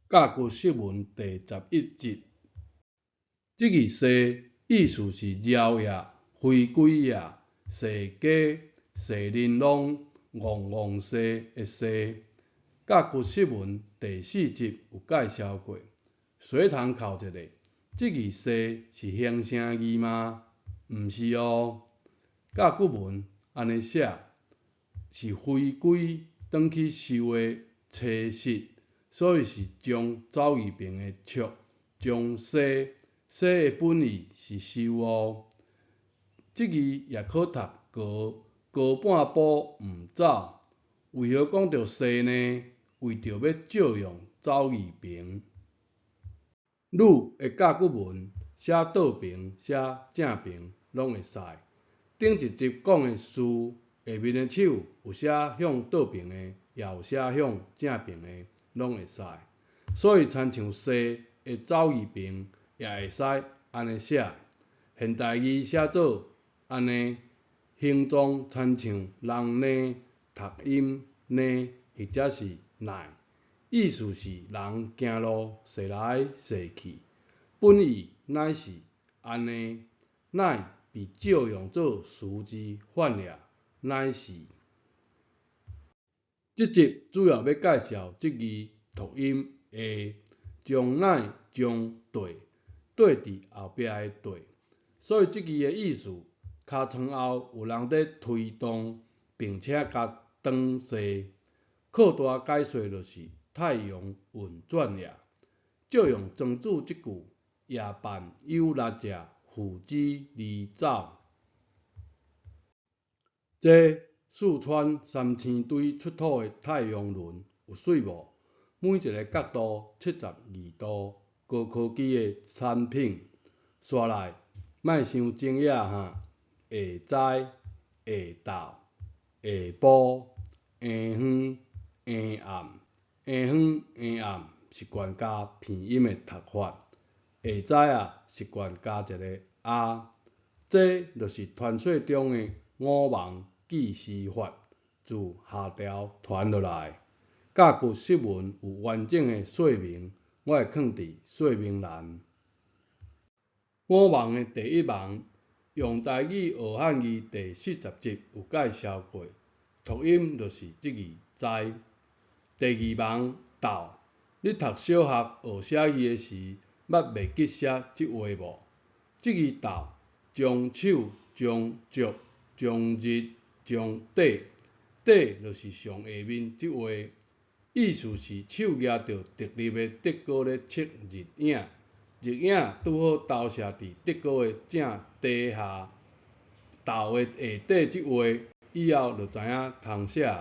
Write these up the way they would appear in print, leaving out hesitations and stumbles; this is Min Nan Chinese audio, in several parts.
甲骨釋文第11集，這字踅意思是繞也、回歸也、踅街、踅玲瑯、戇戇踅的踅。甲骨釋文第4集有介紹過。隨堂考一下，這字踅是形聲字嗎？毋是哦。甲骨文按呢寫，是回歸轉去收的車實。所以是將走字邊的觸，將踅，踅的本意是收哦。這字也可讀高，高半步毋走。為何講著踅呢？為著欲借用走字邊。女的甲骨文寫倒爿、寫正爿攏會使。頂一集講的士下面的手有寫向倒爿的，也有寫向正爿的。攏會使，所以親像踅的走字邊也會使按呢寫。現代字寫做按呢，形狀親像人呢讀音呢，或者是奈，意思是人行路踅來踅去。本意乃是按呢，乃被借用做詞之反也，乃是。這集主要欲介紹這字讀音下，將乃將綴，綴佇後壁的綴，所以這字的意思，尻川後有人佇推動，並且共轉踅。擴大解說就是太陽運轉也。借用莊子這句，夜伴有力者負之而走。這四川三星堆出土的太陽輪有媠無？每一个角度72度，高科技的產品。紲來，莫傷精野哈！下知、下晝、下晡、下昏、下暗、下昏、下暗習慣加鼻音的讀法。下知啊，習慣加一个啊。這就是傳說中的五芒計時法，自夏朝傳落來。甲骨釋文有完整的說明，我會囥佇說明欄。五芒的第一芒，用台語學漢字第40集有介紹過，讀音就是這字知。第二芒斗，你讀小學學寫字的時，捌袂記寫這話無？這字斗，將手、將足、將日、將底，底就是上下面這話，意思是手舉著直立的竹篙咧測日影，日影拄好投射佇竹篙的正底下，斗的下底這話，以後就知影通寫。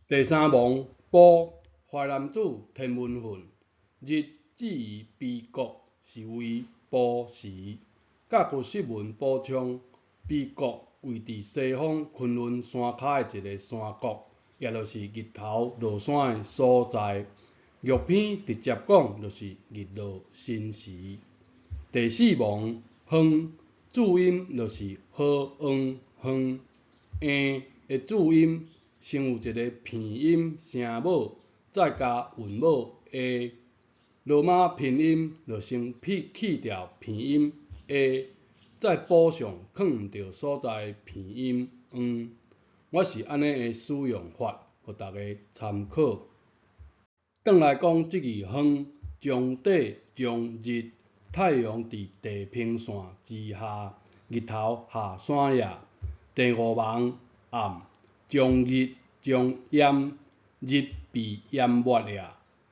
第三芒晡，淮南子天文訓，日至於彼國，是為晡時。甲骨釋文補充，彼國位佇西方崑崙山跤的一个山谷，也就是日頭落山的所在。玉篇直接講就是日落申時。第四芒昏，注音就是呵黃昏，下的注音先有一个鼻音聲母，再加韻母下。羅馬拼音就先去掉鼻音下，再補上囥毋著所在的鼻音黃。我是按呢的使用法，予大家參考。轉來講這字昏，將底將日，太陽佇地平線之下，日頭下山也。第五芒暗，將日將掩，日被淹沒也。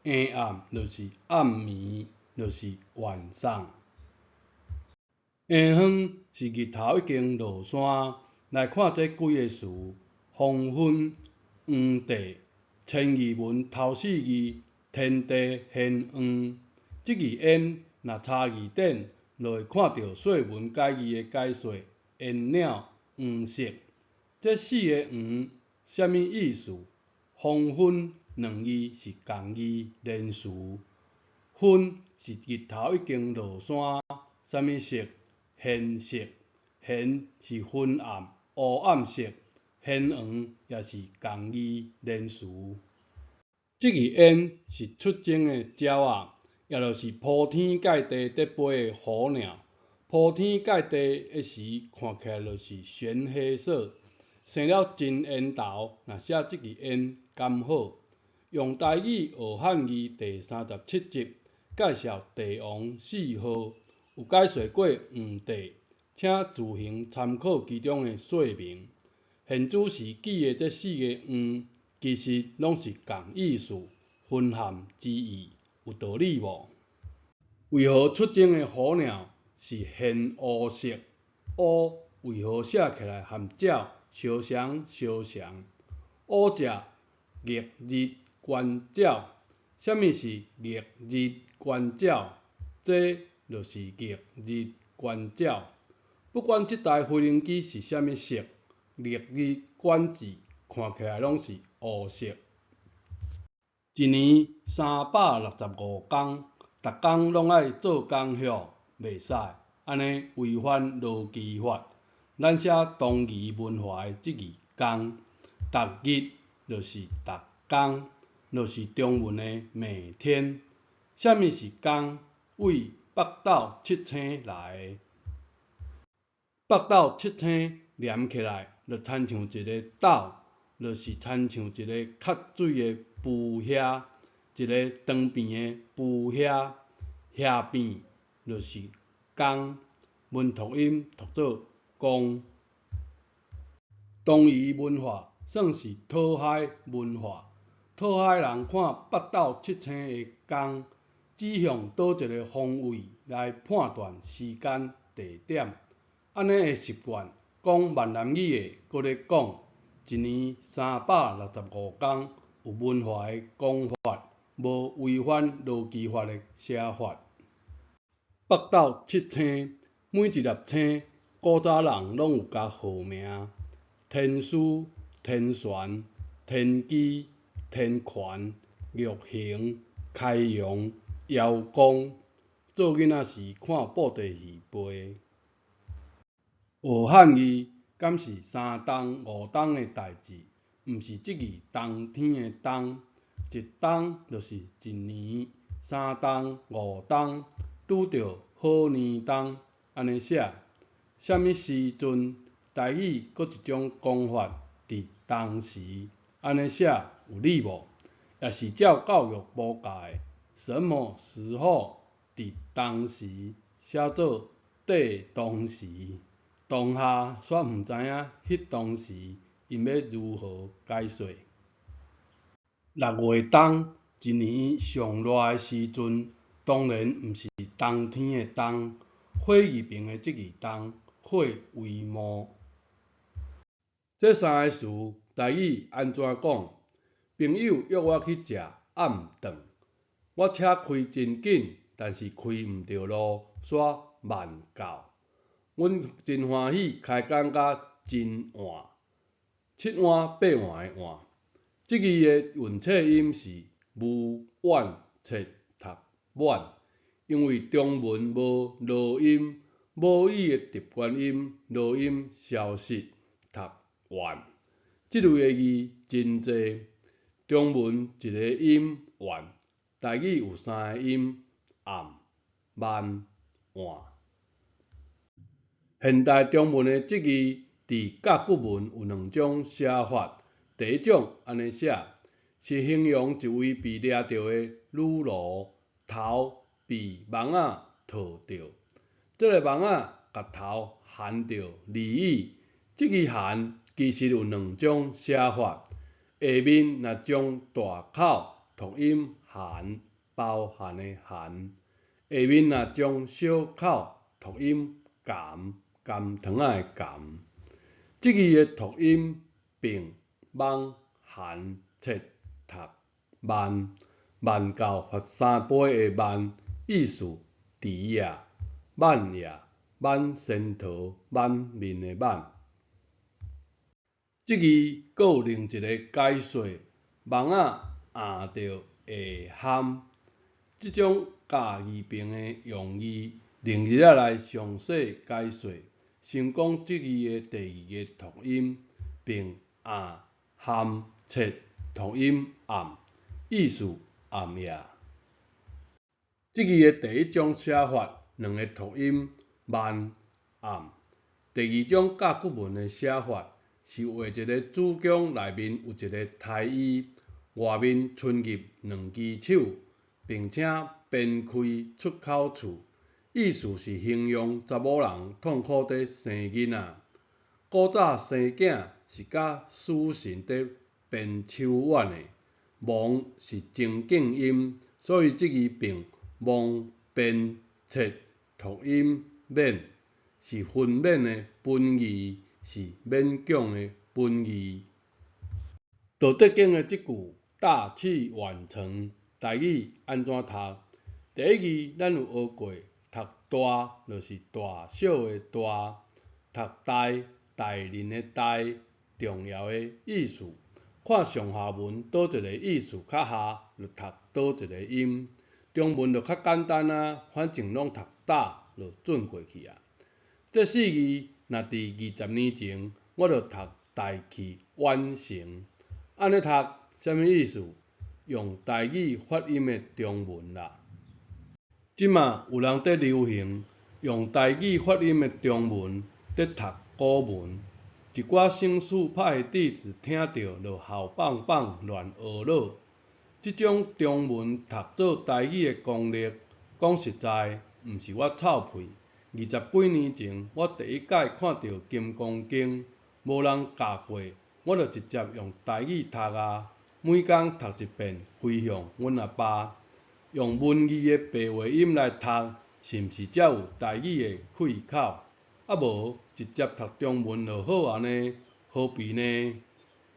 下暗就是暗暝，就是晚上。下昏是日頭已經落山，來看這幾个詞：黃昏、黃帝、千字文頭四字，天地玄黃。這字煙若查字典，就會看著說文解字的解說：煙鳥、黃色。這四个黃，啥物意思？黃昏兩字是仝字連詞，昏是日頭已經落山，啥物色？玄色，玄是昏暗、烏暗色，玄黃也是仝字連詞。這字煙是出征的鳥仔，也就是鋪天蓋地佇飛的虎鳥。鋪天蓋地的時，看起來就是玄黑色，生了真煙頭。若寫這字煙敢好？用台語學漢字第37集介紹帝王四號，有解說過黃帝，請自行參考其中的說明。現主時記的這四个黃，其實攏是仝意思，昏譀之意，有道理無？為何出征的虎鳥是玄烏色？烏為何寫起來和鳥相像相像？烏者逆日觀照，啥物是逆日觀照？這就是逆日觀照。不管這台飛行機是啥物色，逆日觀字看起來攏是烏色。一年365工，逐工攏愛做工歇，袂使按呢違反勞基法。咱寫東夷文化的這字工，逐日就是逐工，就是中文的每天。啥物是工？為北斗七星來的。北斗七星連起來，就親像一个斗，就是親像一个缺水的櫥遐，一个長柄的櫥遐，遐柄就是工，文讀音讀做公。東夷文化算是討海文化，討海人看北斗七星的工，指向佗一个方位來判斷時間地點。按呢的習慣，講閩南語的閣咧講，一年365工，有文化的講法，無違反勞基法的寫法。北斗七星，每一粒星，古早人攏有共號名：天枢、天璇、天機、天權、玉衡、開陽、堯光。做囡仔時看布袋戲背。學漢字敢是三冬五冬的代誌？毋是這字冬天的冬，一冬就是一年，三冬五冬拄著好年冬，按呢寫。啥物時陣？台語閣一種講法，佇當時，按呢寫有理無？也是照教育部教的，什麼時候？佇當時寫做綴當時。當下煞毋知影彼當時𪜶欲如何解說。六月冬，一年上熱的時陣，當然毋是冬天的冬，火字旁的這字冬，火為毛。這三个詞台語按怎講？朋友約我去食暗頓，我車開真緊，但是開毋著路，煞慢到。阮真歡喜開工甲真換，七換八換的換。這字的韻切音是無婉切讀滿，因為中文無濁音，母語的習慣音濁音消失，讀婉。這類的字真濟，中文一个音婉，台語有三个音暗、慢、換。現代中文的這字，佇甲骨文有兩種寫法。第一種按呢寫，是形容一位被掠著的女奴，頭被網仔套著，這个網仔共頭絚著而已。這字絚其實有兩種寫法，下面若將大口讀音含，包含的含；下面若將小口讀音含。甘糖仔的甘，這字的讀音並網含切讀慢，慢到罰三杯的慢，意思遲啊、慢呀、滿仙桃滿面的滿。這字閣有另一个解說，網仔罨著會譀，這種甲字旁的用字，另日仔來詳細解說。先講這字的第二个讀音，並罨含切讀音暗，意思暗夜。這字的第一種寫法，兩个讀音慢暗；第二種甲骨文的寫法，是畫一个子宮內面有一个胎衣，外面伸入兩支手，並且鞭開出口處，意思是形容查某人痛苦佇生囡仔。古早生囝是佮死神佇鞭手腕的，亡是情景音，所以這字變亡鞭切讀音勉，是分娩的本義，是勉強的本義。道德經的這句大器晚成，台語按怎讀？第一字咱有學過，讀大就是大小的大，讀大大人的大，重要的意思。看上下文佗一个意思較合，就讀佗一个音。中文就較簡單啊，反正攏讀大就轉過去啊。這四字若佇20年前，我就讀大器晚成，按呢讀啥物意思？用台語發音的中文啦。這馬有人佇流行用台語發音的中文佇讀古文，一寡省事派的弟子聽著就鱟棒棒亂學腦。這種中文讀做台語的功力，講實在，毋是我臭屁。20幾年前，我第一擺看著《金剛經》，無人教過，我就直接用台語讀啊，每工讀一遍，歸向阮阿爸。用文字的白話音來讀，是毋是才有台語的氣口？啊無，直接讀中文就好啊呢，何必呢？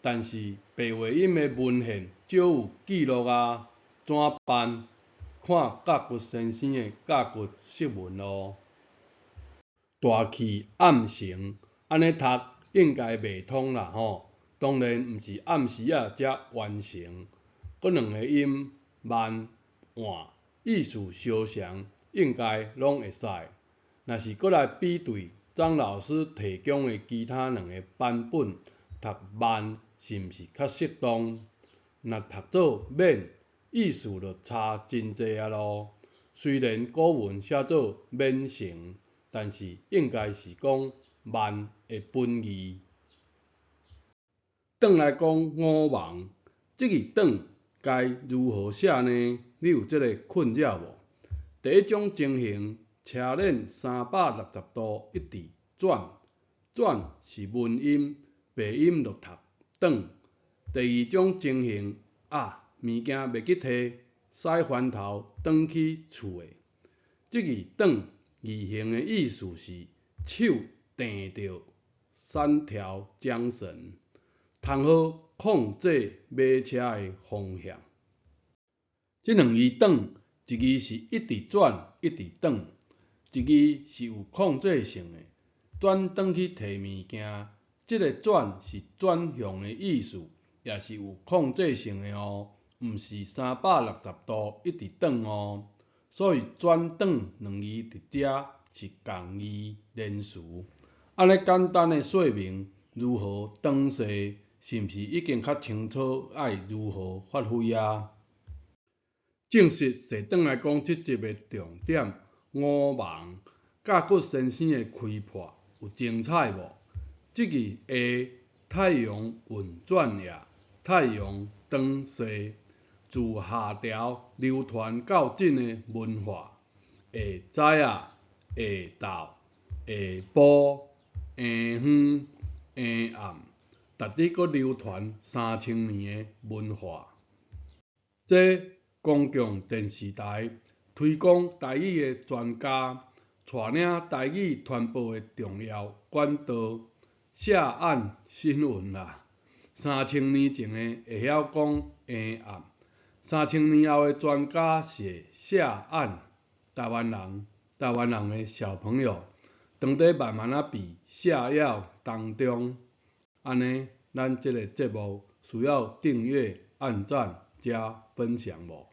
但是白話音的文獻少有記錄啊，怎辦？看甲骨先生的甲骨釋文囉。大器暗成，按呢讀應該袂通啦吼。當然毋是暗時仔才完成，閣兩个音慢換，意思相像，應該攏會使。若是閣來比對張老師提供的其他兩个版本，讀慢是毋是較適當？若讀做免，意思就差真濟啊囉。雖然古文寫做免成，但是應該是講慢的本義。轉來講五芒，這字轉該如何寫呢？你有這个困擾無？第一種情形，車輪360度一直轉，轉是文音，白音就讀轉。第二種情形，啊，物件袂記提，駛翻頭轉去厝的。這字轉字形的意思是手搙著三條韁繩，通好控制馬車的方向。這兩字轉，一字是一直轉，一直轉；一字是有控制性的，轉轉去提物件。這个轉是轉向的意思，也是有控制性的哦，毋是360度一直轉哦。所以轉轉兩字佇遮是仝義連詞。按呢簡單的說明，如何轉勢，是毋是已經較清楚愛如何發揮啊？正式踅轉來講這集的重點，五芒甲骨先生的開破有精彩無？這字下太陽運轉也，太陽轉勢，自夏朝流傳到今的文化，下知仔、下晝、下晡、下昏、下暗，值得閣流傳3000年的文化。這公共電視台推廣台語的專家，帶領台語傳播的重要管道，社案新聞啦。3000年前的會曉講下暗，3000年後的專家是社案，台灣人，台灣人的小朋友，當佇慢慢仔被嚇枵當中，按呢，咱這个節目需要訂閱、按讚、加分享無？